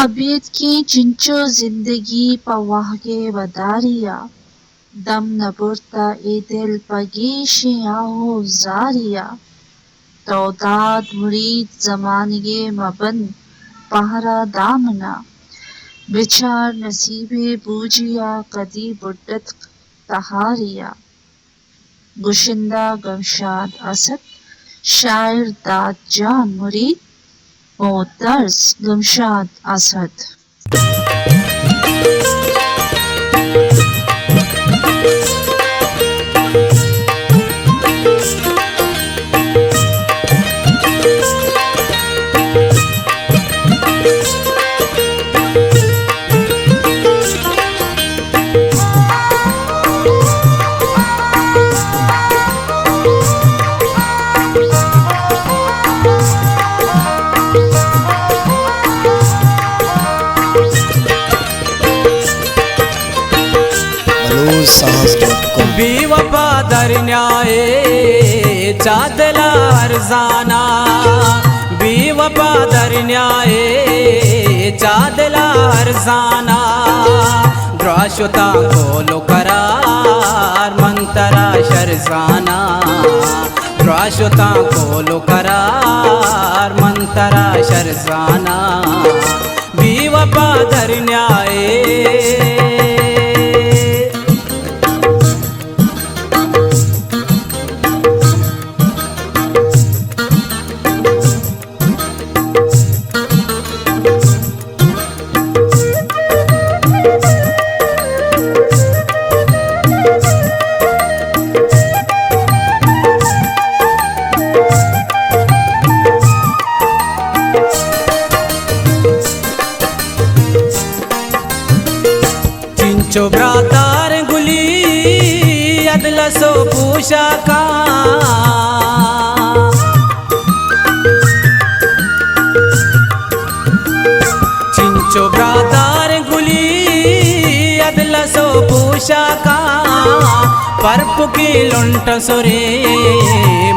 ابیتکیں چنچو زندگی پہ واہگے وداری ءَ، دم نہ برتہ اے دل پہ گیشیں آہ ءُ زاری ءَ۔ تو داد مرید زمانگے مہ بند پہرا دامن ءَ، بچار نصیبے بوجی ءَ کدی بڈتک تہاری ءَ۔ گشندہ گمشاد اسد، شاعر داد جان مرید ءُ طرز گمشاد اسد۔ بلوچ ساز ڈاٹ کام۔ بے وفا درنیائے چہ دل ءَ ارزان ءَ، بے وفا درنیائے چہ دل ءَ ارزان ءَ، دراہ شتاں قول ءُ قرار من ترا شر زان ءَ، دراہ شتاں قول ءُ قرار من ترا شر زان ءَ، بے وفا درنیائے۔ چنچو برادار گلی ادلس ءُ پوشاکاں، چنچو برادار گلی ادلس ءُ پوشاکاں، پرپکیں لنٹ سرے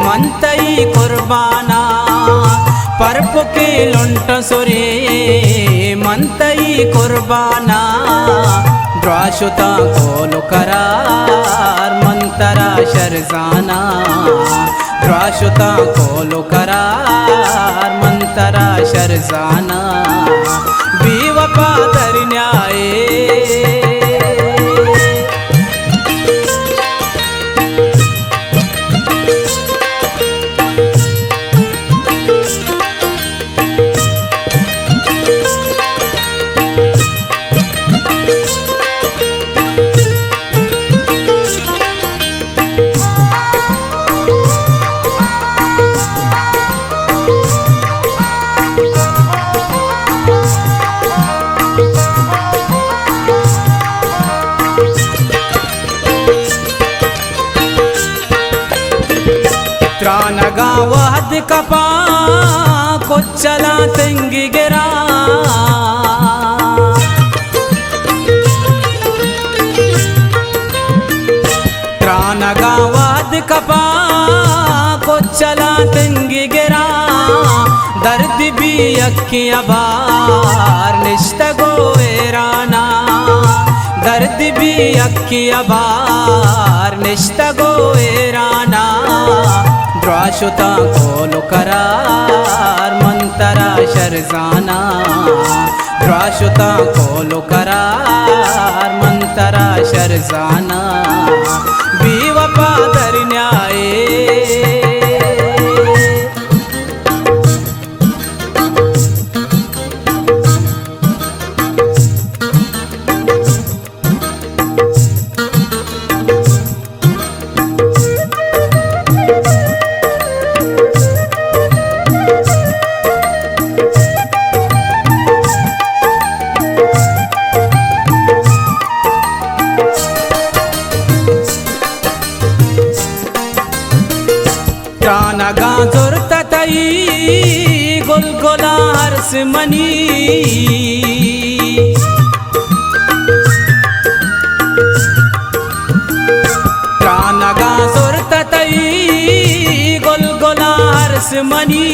من تئی قربان ءَ، پرپکیں لنٹ سرے من تئی قربان ءَ، دراہ شتاں قول ءُ قرار من ترا شر زان ءَ، دراہ شتاں قول ءُ قرار من ترا شر زان ءَ، بے وفا درنیائے۔ ترانگاں وہد کپاں کچلاں تنگی گراں، ترانگاں وہد کپاں کچلاں تنگی گراں، درد بی یکیں ابار نشتگ ءُ حیران ءَ، درد بی یکیں ابار نشتگ ءُ حیران ءَ، دراہ شتاں قول ءُ قرار من ترا شر زان ءَ، دراہ شتاں قول ءُ قرار من ترا شر زان ءَ، بے وفا درنیائے۔ ترانگاں زرت تئی گلگلاں ارس منی، ترانگاں زرت تئی گلگلاں ارس منی،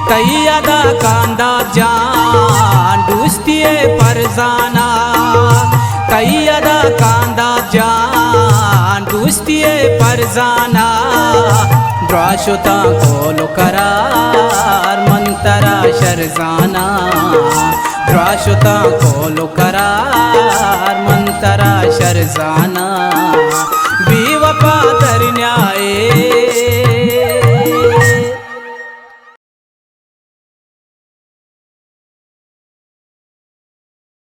تئی ادا کانداد جان فرزانا، تئی ادا کانداب جان، دوستی ءِ فرزانا۔ درا شتاں قول و قرار، من ترا شرزانا۔ درا شتاں قول و قرار، من ترا شرزانا۔